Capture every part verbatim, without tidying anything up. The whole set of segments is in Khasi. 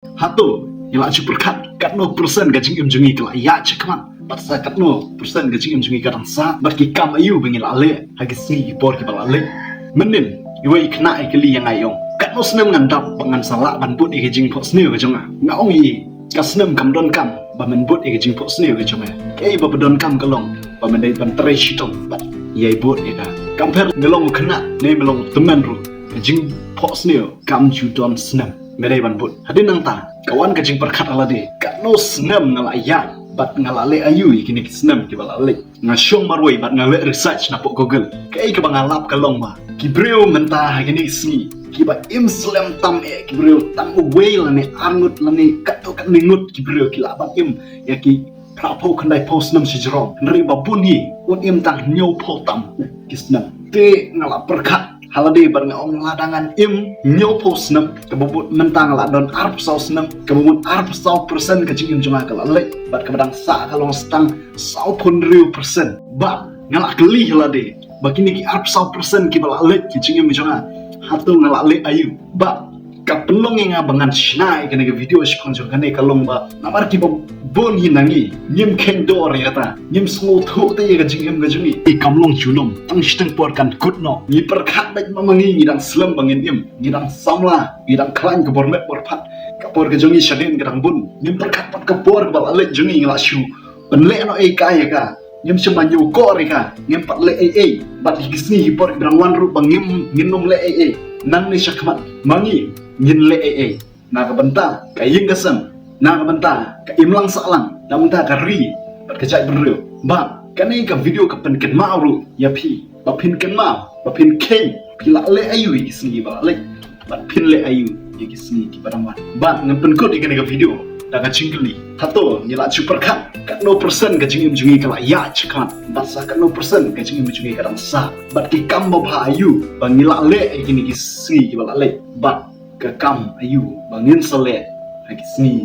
Hato ngi la ju pyrkhat katno persen ka jingim jong ngi ka la ïaid shakhmat, bad sa katno persen ka jingim jong ngi ka dang sah, bad ki kam aïu ba ngi la leh ha ki sngi ki por kiba la leit? Mynnin iwei i khynnah i kylli ïa nga, i ong, katno snem ngan dap ba ngan sa lah ban bud ïa ka jingphohsniew ka jong nga? Nga ong ïa i, ka snem kam donkam ba men bud ïa ka jingphohsniew ka jong me. Kaei ba donkam ka long ba men dei ban trei shitom bad ïai bud ïa ka. Kam pher me long u khynnah ne me long u tymmen ruh, ka jingphohsniew kam ju don snem. Me dei ban bud. Hadien nangta ka wan ka jingpyrkhat ha lade, katno snem nga la ïaid bad nga la leh aïu ïa kine ki snem kiba la leit? Nga shong marwei bad nga leh research napoh Google. Kaei kaba nga lap ka long ba ki briew mynta ha kine ki sngi kiba im slem tam eh, ki briew tang uwei lane arngut lane katto katne ngut ki briew ki lah ban im ïa ki phra phew khyndai phew snem shajrong. Hynrei ba bun hi un im tang hynñiew phew tam ki snem. Te nga la pyrkhat ha lade bad nga ong, lada ngan im hynñiew phew snem, kaba bud mynta nga la don arphew saw snem, kaba bud arphew saw persen ka jingim jong nga ka la leit, bad kaba dang sah ka long sa tang saw phew hynriew persen. Bad nga la kylli ha lade ba kine ki arphew saw persen kiba la leit ki jingim jong nga, hato nga la leh aïu? Bad ka pynlong ïa nga ba ngan shna ïa kane ka video shaphang jong kane ka long ba namar kiba bun hi na ngi ngim kheiñ dor ïa kata, ngim sngewthuh te ïa ka jingim ka jong ngi. Ngi kam long junom, tang shiteng por kan kut noh. Ngi pyrkhat beit ma ma ngi, ngi dang slem ba ngin im, ngi dang samla, ngi dang khlaiñ ka bor met bor phad. Ka por ka jong ngi shadien ka dang bun. Ngim pyrkhat pat ka por kaba la leit jong ngi, ngi la shu pynleh noh ei ka ïa ka. Ngim shym la ñiewkor ïa ka, ngim pat leh ei ei. Bad ïa ki sngi ki por kiba dang wan ruh ba ngim, ngin ym leh ei ei. Nangne shakhmat ma ngi ngin leh ei ei na ka bynta ka ïing ka sem, na ka bynta ka imlang sahlang, na ka bynta ka ri bad ka jaitbynriew. Bad kane ka video ka pynkynmaw ruh ïa phi ba phin kynmaw, ba phin kheiñ phi la leh aïu ïa ki sngi ba la leit, bad phin leh aïu ïa ki sngi kiba dang wan. Bad ngan pynkut ïa kane ka video da ka jingkylli, hato ngi la ju pyrkhat katno persen ka jingim jong ngi ka la ïaid shakhmat, bad sa katno persen ka jingim jong ngi ka dang sah, bad ki kam babha aïu ba ngi la leh ïa kine ki sngi kiba la leit, bad ka kam aïu ba ngin sa leh ha ki sngi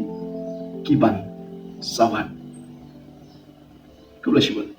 kiban sa wan? Khublei shibun.